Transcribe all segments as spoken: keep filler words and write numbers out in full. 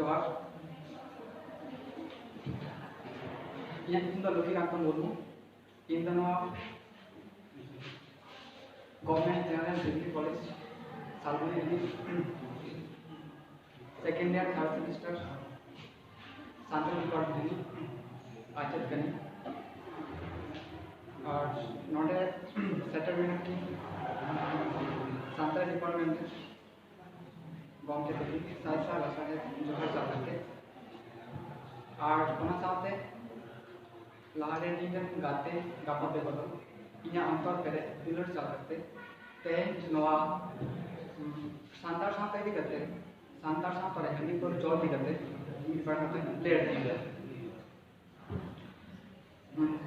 ᱡᱚᱦᱟᱨ᱾ ᱤᱧᱟᱹᱜ ᱧᱩᱛᱩᱢ ᱫᱚ ᱞᱚᱠᱠᱷᱤᱠᱟᱱᱛ ᱢᱩᱨᱢᱩ᱾ ᱤᱧ ᱫᱚ ᱱᱚᱣᱟ Government General Degree College Salboni ᱨᱤᱱᱤᱡ second year third semester Santali department ᱨᱤᱱᱤᱡ ᱢᱟᱪᱮᱫ ᱠᱟᱹᱱᱟᱹᱧ᱾ ᱟᱨ ᱱᱚᱰᱮ ᱥᱮᱴᱮᱨ ᱢᱮᱱᱟᱜ ᱠᱤᱱ ᱥᱟᱱᱛᱟᱲᱤ department ᱨᱮᱱ ᱜᱚᱢᱠᱮ ᱛᱟᱹᱠᱤᱱ ᱥᱟᱭ ᱥᱟᱭ ᱞᱟᱥᱟᱲᱦᱮᱫ ᱡᱚᱦᱟᱨ ᱪᱟᱞ ᱠᱟᱛᱮ, ᱟᱨ ᱚᱱᱟ ᱥᱟᱶᱛᱮ ᱞᱟᱦᱟᱨᱮ ᱤᱧ ᱨᱮᱱ ᱜᱟᱛᱮ ᱜᱟᱯᱟᱛᱮ ᱠᱚᱫᱚ ᱤᱧᱟᱹᱜ ᱚᱱᱛᱚᱨ ᱯᱮᱨᱮᱡ ᱫᱩᱞᱟᱹᱲ ᱪᱟᱞ ᱠᱟᱛᱮ, ᱛᱮᱦᱮᱧ ᱱᱚᱣᱟ, ᱩᱸ, ᱥᱟᱱᱛᱟᱲ ᱥᱟᱶᱛᱟ ᱤᱫᱤ ᱠᱟᱛᱮ, ᱥᱟᱱᱛᱟᱲ ᱥᱟᱶᱛᱟ ᱨᱮ ᱦᱟᱺᱰᱤ ᱯᱟᱹᱣᱨᱟᱹ ᱪᱚᱞ ᱤᱫᱤ ᱠᱟᱛᱮ ᱢᱤᱫ ᱵᱟᱨ ᱠᱟᱛᱷᱟᱧ ᱞᱟᱹᱭ ᱟᱹᱫᱤᱧ ᱜᱮᱭᱟ᱾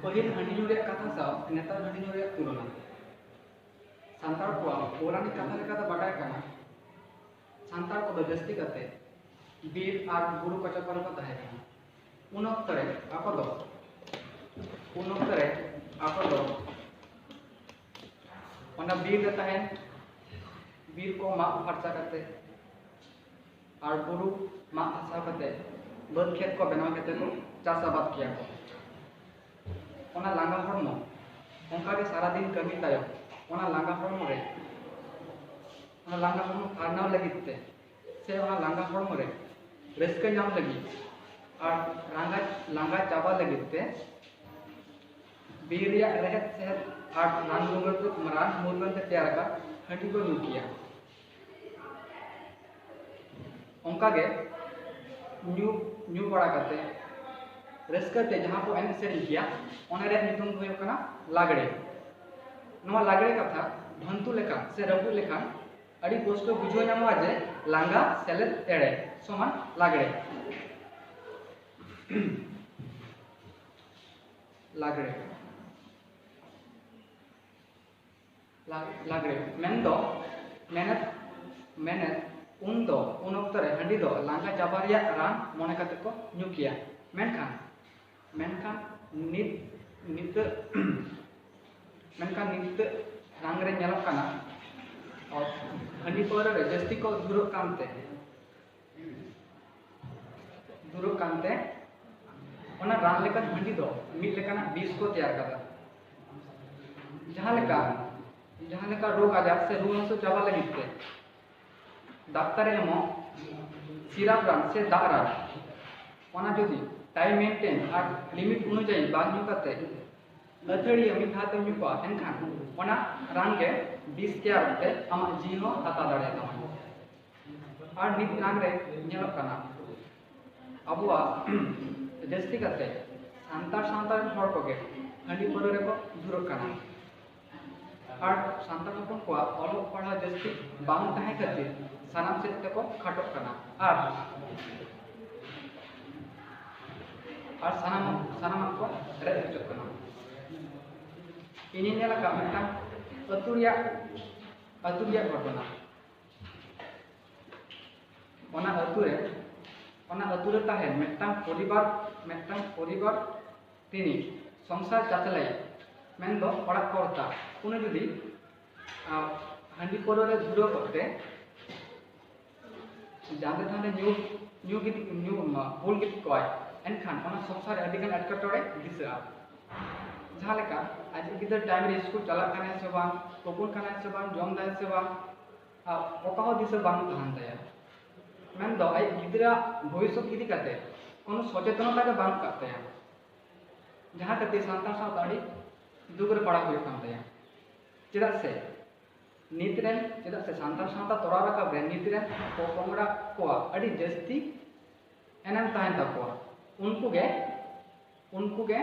ᱯᱟᱹᱦᱤᱞ ᱦᱟᱺᱰᱤ ᱧᱩ ᱨᱮᱭᱟᱜ ᱠᱟᱛᱷᱟ ᱥᱟᱶ ᱱᱮᱛᱟᱨ ᱦᱟᱺᱰᱤ ᱧᱩ ᱨᱮᱭᱟᱜ ᱛᱩᱞᱚᱱᱟ᱾ ᱥᱟᱱᱛᱟᱲ ᱠᱚᱣᱟᱜ ᱯᱳᱣᱨᱟᱱᱤᱠ ᱠᱟᱛᱷᱟ ᱞᱮᱠᱟᱛᱮ ᱵᱟᱰᱟᱭ ᱠᱟᱱᱟ, ᱥᱟᱱᱛᱟᱲ ᱠᱚᱫᱚ ᱡᱟᱹᱥᱛᱤ ᱠᱟᱛᱮ ᱵᱤᱨ ᱟᱨ ᱵᱩᱨᱩ ᱠᱚᱪᱟ ᱠᱚᱨᱮ ᱠᱚ ᱛᱟᱦᱮᱸ ᱠᱟᱱᱟ᱾ ᱩᱱ ᱚᱠᱛᱚ ᱨᱮ ᱟᱠᱚ ᱫᱚ, ᱩᱱ ᱚᱠᱛᱚ ᱨᱮ ᱟᱠᱚ ᱫᱚ ᱚᱱᱟ ᱵᱤᱨ ᱨᱮ ᱛᱟᱦᱮᱱ, ᱵᱤᱨ ᱠᱚ ᱢᱟᱜ ᱯᱷᱟᱨᱪᱟ ᱠᱟᱛᱮ ᱟᱨ ᱵᱩᱨᱩ ᱢᱟᱜ ᱯᱷᱟᱨᱪᱟ ᱠᱟᱛᱮ ᱵᱟᱹᱫᱽ ᱠᱷᱮᱛ ᱠᱚ ᱵᱮᱱᱟᱣ ᱠᱟᱛᱮ ᱠᱚ ᱪᱟᱥ ᱟᱵᱟᱫ ᱠᱮᱭᱟ ᱠᱚ᱾ ᱚᱱᱟ ᱞᱟᱸᱜᱟ ᱦᱚᱲᱢᱚ, ᱚᱱᱠᱟ ᱜᱮ ᱥᱟᱨᱟ ᱫᱤᱱ ᱠᱟᱹᱢᱤ ᱛᱟᱭᱚᱢ, ᱚᱱᱟ ᱞᱟᱸᱜᱟ ᱦᱚᱲᱢᱚ ᱨᱮ, ᱚᱱᱟ ᱞᱟᱸᱜᱟ ᱦᱚᱲᱢᱚ ᱯᱷᱟᱨᱱᱟᱣ ᱞᱟᱹᱜᱤᱫ ᱛᱮ ᱥᱮ ᱚᱱᱟ ᱞᱟᱸᱜᱟ ᱦᱚᱲᱢᱚ ᱨᱮ ᱨᱟᱹᱥᱠᱟᱹ ᱧᱟᱢ ᱞᱟᱹᱜᱤᱫ ᱟᱨ ᱞᱟᱸᱜᱟ, ᱞᱟᱸᱜᱟ ᱪᱟᱵᱟ ᱞᱟᱹᱜᱤᱫ ᱛᱮ ᱵᱤᱨ ᱨᱮᱭᱟᱜ ᱨᱮᱦᱮᱫ ᱥᱮᱦᱮᱫ ᱟᱨ ᱨᱟᱱ ᱢᱩᱨᱜᱟᱹᱱ ᱛᱮ, ᱨᱟᱱ ᱢᱩᱨᱜᱟᱹᱱ ᱛᱮ ᱛᱮᱭᱟᱨ ᱟᱠᱟᱫ ᱦᱟᱺᱰᱤ ᱠᱚ ᱧᱩ ᱠᱮᱭᱟ᱾ ᱚᱱᱠᱟ ᱜᱮ ᱧᱩ, ᱧᱩ ᱵᱟᱲᱟ ᱠᱟᱛᱮ ᱨᱟᱹᱥᱠᱟᱹ ᱛᱮ ᱡᱟᱦᱟᱸ ᱠᱚ ᱮᱱᱮᱡ ᱥᱮᱨᱮᱧ ᱠᱮᱭᱟ, ᱚᱱᱟ ᱨᱮᱭᱟᱜ ᱧᱩᱛᱩᱢ ᱫᱚ ᱦᱩᱭᱩᱜ ᱠᱟᱱᱟ ᱞᱟᱜᱽᱲᱮ᱾ ᱱᱚᱣᱟ ᱞᱟᱜᱽᱲᱮ ᱠᱟᱛᱷᱟ ᱵᱷᱟᱹᱱᱛᱩ ᱞᱮᱠᱷᱟᱱ ᱥᱮ ᱨᱟᱹᱯᱩᱫ ᱞᱮᱠᱷᱟᱱ ᱟᱹᱰᱤ ᱯᱩᱥᱴᱟᱹᱣ ᱵᱩᱡᱷᱟᱹᱣ ᱧᱟᱢᱚᱜᱼᱟ ᱡᱮ ᱞᱟᱸᱜᱟ ᱥᱮᱞᱮᱫ ᱮᱲᱮ ᱥᱚᱢᱟᱱ ᱞᱟᱜᱽᱲᱮ᱾ ᱞᱟᱜᱽᱲᱮ᱾ ᱞᱟ-, ᱞᱟᱜᱽᱲᱮ ᱢᱮᱱᱫᱚ, ᱢᱮᱱᱮᱫ, ᱢᱮᱱᱮᱫ, ᱩᱱ ᱫᱚ, ᱩᱱ ᱚᱠᱛᱚ ᱨᱮ ᱦᱟᱺᱰᱤ ᱫᱚ ᱞᱟᱸᱜᱟ ᱪᱟᱵᱟ ᱨᱮᱭᱟᱜ ᱨᱟᱱ ᱢᱚᱱᱮ ᱠᱟᱛᱮ ᱠᱚ ᱧᱩ ᱠᱮᱭᱟ᱾ ᱢᱮᱱᱠᱷᱟᱱ, ᱢᱮᱱᱠᱷᱟᱱ ᱱᱤᱛ, ᱱᱤᱛᱚᱜ, ᱢᱮᱱᱠᱷᱟᱱ ᱱᱤᱛᱚᱜ ᱱᱟᱝ ᱨᱮ ᱧᱮᱞᱚᱜ ᱠᱟᱱᱟ, ᱚ, ᱦᱟᱺᱰᱤ ᱯᱟᱹᱣᱨᱟᱹ ᱨᱮ ᱡᱟᱹᱥᱛᱤ ᱠᱚ ᱫᱷᱩᱨᱟᱹᱜ ᱠᱟᱱᱛᱮ, ᱫᱩᱨᱩᱜ ᱠᱟᱱᱛᱮ ᱚᱱᱟ ᱨᱟᱱ ᱞᱮᱠᱟᱱ ᱦᱟᱺᱰᱤ ᱫᱚ ᱢᱤᱫ ᱞᱮᱠᱟᱱᱟᱜ ᱵᱤᱥ ᱠᱚ ᱛᱮᱭᱟᱨ ᱠᱟᱫᱟ᱾ ᱡᱟᱦᱟᱸ ᱞᱮᱠᱟ ᱡᱟᱦᱟᱸ ᱞᱮᱠᱟ ᱨᱳᱜᱽ ᱟᱡᱟᱨ ᱥᱮ ᱨᱩᱣᱟᱹ ᱦᱟᱹᱥᱩ ᱪᱟᱵᱟ ᱞᱟᱹᱜᱤᱫ ᱛᱮ ᱰᱟᱠᱛᱟᱨᱮ ᱮᱢᱚᱜ ᱥᱤᱨᱟᱯ ᱨᱟᱱ ᱥᱮ ᱫᱟᱜ ᱨᱟᱱ, ᱚᱱᱟ ᱡᱩᱫᱤ ᱴᱟᱭᱤᱢ ᱢᱮᱱᱴᱮᱱ ᱟᱨ ᱞᱤᱢᱤᱴ ᱚᱱᱩᱡᱟᱭᱤ ᱵᱟᱝ ᱧᱩ ᱠᱟᱛᱮ ᱟᱹᱛᱷᱟᱹᱲᱤᱭᱟᱹ ᱢᱤᱫ ᱫᱷᱟᱣ ᱛᱮᱢ ᱧᱩ ᱠᱚᱜᱼᱟ, ᱮᱱᱠᱷᱟᱱ ᱚᱱᱟ ᱨᱟᱱ ᱜᱮ ᱵᱤᱥ ᱛᱮᱭᱟᱨᱚᱜ ᱛᱮ ᱟᱢᱟᱜ ᱡᱤᱣᱤ ᱦᱚᱸ ᱦᱟᱛᱟᱣ ᱫᱟᱲᱮᱭᱟᱜ ᱛᱟᱢᱟ᱾ ᱟᱨ ᱱᱤᱛ ᱱᱟᱝ ᱨᱮ ᱧᱮᱞᱚᱜ ᱠᱟᱱᱟ, ᱟᱵᱚᱣᱟᱜ ᱡᱟᱹᱥᱛᱤ ᱠᱟᱛᱮ ᱥᱟᱱᱛᱟᱲ ᱥᱟᱶᱛᱟ ᱨᱮᱱ ᱦᱚᱲ ᱠᱚᱜᱮ ᱦᱟᱺᱰᱤ ᱯᱟᱹᱣᱨᱟᱹ ᱨᱮᱠᱚ ᱫᱷᱩᱨᱟᱹᱜ ᱠᱟᱱᱟ᱾ ᱟᱨ ᱥᱟᱱᱛᱟᱲ ᱦᱚᱯᱚᱱ ᱠᱚᱣᱟᱜ ᱚᱞᱚᱜ ᱯᱟᱲᱦᱟᱣ ᱡᱟᱹᱥᱛᱤ ᱵᱟᱝ ᱛᱟᱦᱮᱸ ᱠᱷᱟᱹᱛᱤᱨ ᱥᱟᱱᱟᱢ ᱥᱮᱫ ᱛᱮᱠᱚ ᱠᱷᱟᱴᱚᱜ ᱠᱟᱱᱟ᱾ ᱟᱨ ᱟᱨ ᱥᱟᱱᱟᱢ ᱥᱟᱱᱟᱢᱟᱜ ᱠᱚ ᱨᱮᱡ ᱦᱚᱪᱚᱜ ᱠᱟᱱᱟ᱾ ᱤᱧᱤᱧ ᱧᱮᱞ ᱟᱠᱟᱫ ᱢᱤᱫᱴᱟᱝ ᱟᱹᱛᱩ ᱨᱮᱭᱟᱜ ᱟᱹᱛᱩ ᱨᱮᱭᱟᱜ ᱜᱷᱚᱴᱚᱱᱟ᱾ ᱚᱱᱟ ᱟᱹᱛᱩ ᱨᱮ ᱚᱱᱟ ᱟᱹᱛᱩ ᱨᱮ ᱛᱟᱦᱮᱱ ᱢᱤᱫᱴᱟᱝ ᱯᱚᱨᱤᱵᱟᱨ ᱢᱤᱫᱴᱟᱝ ᱯᱚᱨᱤᱵᱟᱨ ᱨᱤᱱᱤᱡ ᱥᱚᱝᱥᱟᱨ ᱪᱟᱪᱞᱟᱭᱤᱡ, ᱢᱮᱱᱫᱚ ᱚᱲᱟᱜ ᱠᱚᱨᱛᱟ, ᱩᱱᱤ ᱡᱩᱫᱤ ᱟᱨ ᱦᱟᱺᱰᱤ ᱯᱟᱹᱣᱨᱟᱹ ᱨᱮ ᱫᱷᱩᱨᱟᱹᱣ ᱠᱚᱜ ᱛᱮ ᱡᱟᱸᱫᱮ ᱛᱷᱟᱸᱫᱮ ᱧᱩ ᱧᱩ ᱜᱤᱛᱤᱡ ᱧᱩ ᱢᱟ ᱵᱩᱞ ᱜᱤᱛᱤᱡ ᱠᱚᱜᱼᱟᱭ, ᱮᱱᱠᱷᱟᱱ ᱚᱱᱟ ᱥᱚᱝᱥᱟᱨ ᱨᱮ ᱟᱹᱰᱤᱜᱟᱱ ᱮᱴᱠᱮᱴᱚᱬᱮ ᱫᱤᱥᱟᱹᱜᱼᱟ᱾ ᱡᱟᱦᱟᱸ ᱞᱮᱠᱟ ᱟᱡ ᱜᱤᱫᱟᱹᱨ ᱴᱟᱭᱤᱢ ᱨᱮ ᱥᱠᱩᱞ ᱪᱟᱞᱟᱜ ᱠᱟᱱᱟᱭ ᱥᱮ ᱵᱟᱝ, ᱛᱩᱯᱩᱱ ᱠᱟᱱᱟᱭ ᱥᱮ ᱵᱟᱝ, ᱡᱚᱢ ᱫᱟᱭ ᱥᱮ ᱵᱟᱝ, ᱟᱨ ᱚᱠᱟ ᱦᱚᱸ ᱫᱤᱥᱟᱹ ᱵᱟᱝ ᱛᱟᱦᱮᱱ ᱛᱟᱭᱟ᱾ ᱢᱮᱱᱫᱚ ᱟᱡ ᱜᱤᱫᱽᱨᱟᱹ ᱵᱷᱚᱵᱤᱥᱥᱚᱛ ᱤᱫᱤ ᱠᱟᱛᱮ ᱠᱳᱱᱳ ᱥᱚᱪᱮᱛᱚᱱᱚᱛᱟ ᱜᱮ ᱵᱟᱹᱱᱩᱜ ᱠᱟᱜ ᱛᱟᱭᱟ, ᱡᱟᱦᱟᱸ ᱠᱷᱟᱹᱛᱤᱨ ᱥᱟᱱᱛᱟᱲ ᱥᱟᱶᱛᱟ ᱟᱹᱰᱤ ᱫᱩᱠ ᱨᱮ ᱯᱟᱲᱟᱣ ᱦᱩᱭᱩᱜ ᱠᱟᱱ ᱛᱟᱭᱟ᱾ ᱪᱮᱫᱟᱜ ᱥᱮ ᱱᱤᱛ ᱨᱮᱱ ᱪᱮᱫᱟᱜ ᱥᱮ ᱥᱟᱱᱛᱟᱲ ᱥᱟᱶᱛᱟ ᱛᱚᱨᱟᱣ ᱨᱟᱠᱟᱵ ᱨᱮ ᱱᱤᱛ ᱨᱮᱱ ᱯᱚᱯᱚᱝᱲᱟ ᱠᱚᱣᱟᱜ ᱟᱹᱰᱤ ᱡᱟᱹᱥᱛᱤ ᱮᱱᱮᱢ ᱛᱟᱦᱮᱱ ᱛᱟᱠᱚᱣᱟ᱾ ᱩᱱᱠᱩ ᱜᱮ ᱩᱱᱠᱩ ᱜᱮ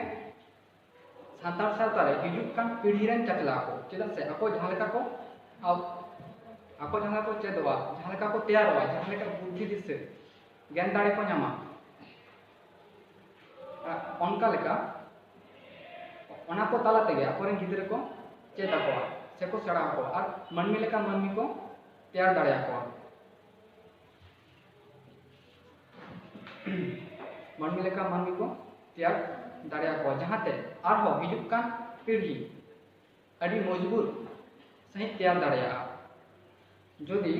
ᱥᱟᱱᱛᱟᱲ ᱥᱟᱶᱛᱟ ᱨᱮ ᱦᱤᱡᱩᱜ ᱠᱟᱱ ᱯᱤᱲᱦᱤ ᱨᱮᱱ ᱪᱟᱪᱞᱟᱣ ᱠᱚ, ᱪᱮᱫᱟᱜ ᱥᱮ ᱟᱠᱚ ᱡᱟᱦᱟᱸ ᱞᱮᱠᱟ ᱠᱚ ᱟᱠᱚ ᱡᱟᱦᱟᱸ ᱞᱮᱠᱟ ᱠᱚ ᱪᱮᱫᱚᱜᱼᱟ, ᱡᱟᱦᱟᱸ ᱞᱮᱠᱟ ᱠᱚ ᱛᱮᱭᱟᱨᱚᱜᱼᱟ, ᱡᱟᱦᱟᱸ ᱞᱮᱠᱟ ᱵᱩᱫᱽᱫᱷᱤ ᱫᱤᱥᱟᱹ ᱜᱮᱭᱟᱱ ᱫᱟᱲᱮ ᱠᱚ ᱧᱟᱢᱟ, ᱚᱱᱠᱟ ᱞᱮᱠᱟ ᱚᱱᱟ ᱠᱚ ᱛᱟᱞᱟ ᱛᱮᱜᱮ ᱟᱠᱚᱨᱮᱱ ᱜᱤᱫᱽᱨᱟᱹ ᱠᱚ ᱪᱮᱫ ᱟᱠᱚᱣᱟ ᱥᱮᱠᱚ ᱥᱮᱬᱟ ᱟᱠᱚᱣᱟ ᱟᱨ ᱢᱟᱹᱱᱢᱤ ᱞᱮᱠᱟ ᱢᱟᱹᱱᱢᱤ ᱠᱚ ᱛᱮᱭᱟᱨ ᱫᱟᱲᱮᱭᱟᱠᱚᱣᱟ᱾ ᱢᱟᱹᱱᱢᱤ ᱞᱮᱠᱟ ᱢᱟᱹᱱᱢᱤ ᱠᱚ ᱛᱮᱭᱟᱨ ᱫᱟᱲᱮᱭᱟᱠᱚᱣᱟ, ᱡᱟᱦᱟᱸᱛᱮ ᱟᱨᱦᱚᱸ ᱦᱤᱡᱩᱜ ᱠᱟᱱ ᱯᱤᱲᱦᱤ ᱟᱹᱰᱤ ᱢᱚᱡᱽᱵᱩᱛ ᱥᱟᱺᱦᱤᱡ ᱛᱮᱭᱟᱨ ᱫᱟᱲᱮᱭᱟᱜᱼᱟ᱾ ᱡᱩᱫᱤ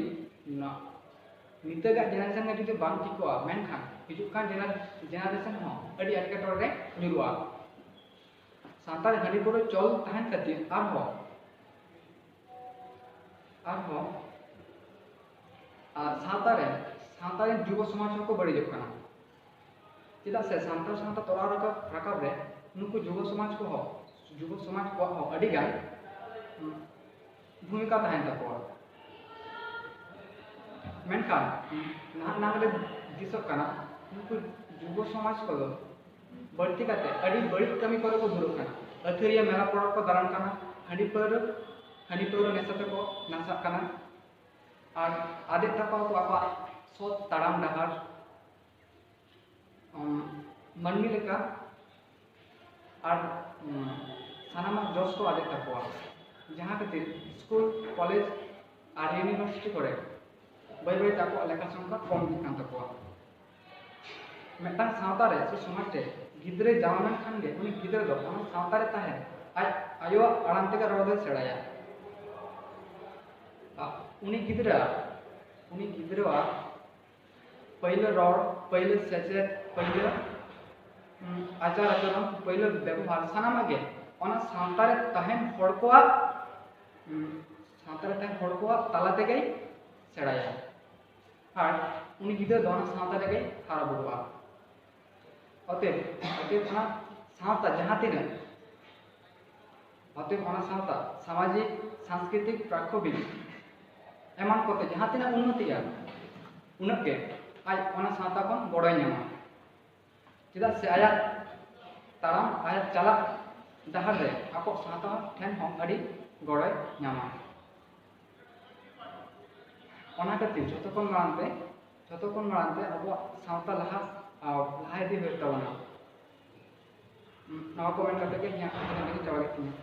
ᱱᱚᱣᱟ ᱱᱤᱛᱚᱜᱟᱜ ᱡᱮᱱᱟᱨᱮᱥᱚᱱ ᱜᱮ ᱡᱩᱫᱤ ᱵᱟᱝ ᱴᱷᱤᱠᱚᱜᱼᱟ, ᱢᱮᱱᱠᱷᱟᱱ ᱦᱤᱡᱩᱜ ᱠᱟᱱ ᱡᱮᱱᱟᱨᱮᱥᱚᱱ ᱦᱚᱸ ᱟᱹᱰᱤ ᱮᱴᱠᱮᱴᱚᱬᱮ ᱨᱮ ᱧᱩᱨᱩᱜᱼᱟ᱾ ᱥᱟᱱᱛᱟᱲ ᱦᱟᱺᱰᱤ ᱯᱟᱹᱣᱨᱟᱹ ᱪᱚᱞ ᱛᱟᱦᱮᱱ ᱠᱷᱟᱹᱛᱤᱨ ᱟᱨᱦᱚᱸ ᱟᱨᱦᱚᱸ ᱟᱨ ᱥᱟᱶᱛᱟ ᱨᱮ ᱥᱟᱶᱛᱟ ᱨᱮᱱ ᱡᱩᱵᱚ ᱥᱚᱢᱟᱡᱽ ᱦᱚᱸᱠᱚ ᱵᱟᱹᱲᱤᱡᱚᱜ ᱠᱟᱱᱟ᱾ ᱪᱮᱫᱟᱜ ᱥᱮ ᱥᱟᱱᱛᱟᱲ ᱥᱟᱶᱛᱟ ᱛᱚᱨᱟᱣ ᱨᱟᱠᱟᱵ ᱨᱟᱠᱟᱵ ᱨᱮ ᱱᱩᱠᱩ ᱡᱩᱵᱚ ᱥᱚᱢᱟᱡᱽ ᱠᱚᱦᱚᱸ ᱡᱩᱵᱚ ᱥᱚᱢᱟᱡᱽ ᱠᱚᱣᱟᱜ ᱦᱚᱸ ᱟᱹᱰᱤ ᱜᱟᱱ ᱵᱷᱩᱢᱤᱠᱟ ᱛᱟᱦᱮᱱ ᱛᱟᱠᱚᱣᱟ᱾ ᱢᱮᱱᱠᱷᱟᱱ ᱱᱟᱦᱟᱜ ᱱᱟᱜ ᱨᱮ ᱫᱤᱥᱚᱜ ᱠᱟᱱᱟ, ᱱᱩᱠᱩ ᱡᱩᱵᱚ ᱥᱚᱢᱟᱡᱽ ᱠᱚᱫᱚ ᱵᱟᱹᱲᱛᱤ ᱠᱟᱛᱮ ᱟᱹᱰᱤ ᱵᱟᱹᱲᱤᱡ ᱠᱟᱹᱢᱤ ᱠᱚᱨᱮ ᱠᱚ ᱫᱷᱩᱨᱟᱹᱜ ᱠᱟᱱᱟ᱾ ᱟᱹᱛᱷᱟᱹᱲᱤᱭᱟᱹ ᱢᱮᱞᱟ ᱯᱚᱨᱚᱵᱽ ᱠᱚ ᱫᱟᱬᱟᱱ ᱠᱟᱱᱟ, ᱦᱟᱺᱰᱤ ᱯᱟᱹᱣᱨᱟᱹ ᱦᱟᱺᱰᱤ ᱯᱟᱹᱣᱨᱟᱹ ᱱᱮᱥᱟ ᱛᱮᱠᱚ ᱱᱟᱥᱟᱜ ᱠᱟᱱᱟ᱾ ᱟᱨ ᱟᱫᱮᱜ ᱛᱟᱠᱚᱣᱟ ᱠᱚ ᱟᱠᱚᱣᱟᱜ ᱥᱚᱛ ᱛᱟᱲᱟᱢ ᱰᱟᱦᱟᱨ᱾ ᱢᱟᱹᱱᱢᱤ ᱞᱮᱠᱟ ᱟᱨ ᱥᱟᱱᱟᱢᱟᱜ ᱡᱚᱥ ᱠᱚ ᱟᱫᱮᱜ ᱛᱟᱠᱚᱣᱟ, ᱡᱟᱦᱟᱸ ᱠᱷᱟᱹᱛᱤᱨ ᱥᱠᱩᱞ, ᱠᱚᱞᱮᱡᱽ ᱟᱨ ᱤᱭᱩᱱᱤᱵᱷᱟᱨᱥᱤᱴᱤ ᱠᱚᱨᱮ ᱵᱟᱹᱭ ᱵᱟᱹᱭ ᱛᱮ ᱟᱠᱚᱣᱟᱜ ᱞᱮᱠᱷᱟ ᱥᱚᱝᱠᱷᱟ ᱠᱚᱢ ᱤᱫᱤᱜ ᱠᱟᱱ ᱛᱟᱠᱚᱣᱟ᱾ ᱢᱤᱫᱴᱟᱝ ᱥᱟᱶᱛᱟ ᱨᱮ ᱥᱮ ᱥᱚᱢᱟᱡᱽ ᱨᱮ ᱜᱤᱫᱽᱨᱟᱹ ᱡᱟᱱᱟᱢ ᱞᱮᱱᱠᱷᱟᱱ ᱜᱮ ᱩᱱᱤ ᱜᱤᱫᱽᱨᱟᱹ ᱫᱚ ᱚᱱᱟ ᱥᱟᱶᱛᱟ ᱨᱮ ᱛᱟᱦᱮᱸ ᱟᱡ ᱟᱭᱳᱣᱟᱜ ᱟᱲᱟᱝ ᱛᱮᱜᱮ ᱨᱚᱲ ᱫᱚᱭ ᱥᱮᱬᱟᱭᱟ᱾ ᱩᱱᱤ ᱜᱤᱫᱽᱨᱟᱹ ᱩᱱᱤ ᱜᱤᱫᱽᱨᱟᱹᱣᱟᱜ ᱯᱟᱹᱭᱞᱟᱹ ᱨᱚᱲ, ᱯᱟᱹᱭᱞᱟᱹ ᱥᱮᱪᱮᱫ, ᱯᱟᱹᱭᱞᱟᱹ ᱟᱪᱟᱨ ᱟᱪᱚᱨᱚᱱ, ᱯᱟᱹᱭᱞᱟᱹ ᱵᱮᱵᱚᱦᱟᱨ, ᱥᱟᱱᱟᱢᱟᱜ ᱜᱮ ᱚᱱᱟ ᱥᱟᱶᱛᱟ ᱨᱮ ᱛᱟᱦᱮᱱ ᱦᱚᱲ ᱠᱚᱣᱟᱜ ᱥᱟᱶᱛᱟ ᱨᱮ ᱛᱟᱦᱮᱱ ᱦᱚᱲ ᱠᱚᱣᱟᱜ ᱛᱟᱞᱟ ᱛᱮᱜᱮᱭ ᱥᱮᱬᱟᱭᱟ᱾ ᱟᱨ ᱩᱱᱤ ᱜᱤᱫᱽᱨᱟᱹ ᱫᱚ ᱚᱱᱟ ᱥᱟᱶᱛᱟ ᱨᱮᱜᱮᱭ ᱦᱟᱨᱟ ᱵᱩᱨᱩᱜᱼᱟ᱾ ᱚᱛᱮᱵ ᱚᱛᱮᱵ ᱚᱱᱟ ᱥᱟᱶᱛᱟ ᱡᱟᱦᱟᱸ ᱛᱤᱱᱟᱹᱜ ᱚᱛᱮᱵ ᱚᱱᱟ ᱥᱟᱶᱛᱟ ᱥᱟᱢᱟᱡᱤᱠ, ᱥᱟᱝᱥᱠᱨᱤᱛᱤᱠ, ᱯᱨᱟᱠᱠᱷᱚᱵᱤᱠ ᱮᱢᱟᱱ ᱠᱚᱛᱮ ᱡᱟᱦᱟᱸ ᱛᱤᱱᱟᱹᱜ ᱩᱱᱱᱚᱛᱤᱜᱼᱟ, ᱩᱱᱟᱹᱜ ᱜᱮ ᱟᱡ ᱚᱱᱟ ᱥᱟᱶᱛᱟ ᱠᱷᱚᱱ ᱜᱚᱲᱚᱭ ᱧᱟᱢᱟ᱾ ᱪᱮᱫᱟᱜ ᱥᱮ ᱟᱭᱟᱜ ᱛᱟᱲᱟᱢ, ᱟᱭᱟᱜ ᱪᱟᱞᱟᱜ ᱰᱟᱦᱟᱨ ᱨᱮ ᱟᱠᱚ ᱥᱟᱶᱛᱟ ᱴᱷᱮᱱ ᱦᱚᱸ ᱟᱹᱰᱤ ᱜᱚᱲᱚᱭ ᱧᱟᱢᱟ᱾ ᱚᱱᱟ ᱠᱷᱟᱹᱛᱤᱨ ᱡᱷᱚᱛᱚ ᱠᱷᱚᱱ ᱢᱟᱲᱟᱝ ᱛᱮ ᱡᱷᱚᱛᱚ ᱠᱷᱚᱱ ᱢᱟᱲᱟᱝ ᱛᱮ ᱟᱵᱚᱣᱟᱜ ᱥᱟᱶᱛᱟ ᱞᱟᱦᱟ ᱞᱟᱦᱟ ᱤᱫᱤ ᱦᱩᱭᱩᱜ ᱛᱟᱵᱚᱱᱟ᱾ ᱱᱚᱣᱟ ᱠᱚ ᱢᱮᱱ ᱠᱟᱛᱮ ᱜᱮ ᱤᱧᱟᱹᱜ ᱠᱟᱛᱷᱟ ᱫᱚᱧ ᱪᱟᱵᱟ ᱠᱮᱫ ᱛᱤᱧᱟᱹ᱾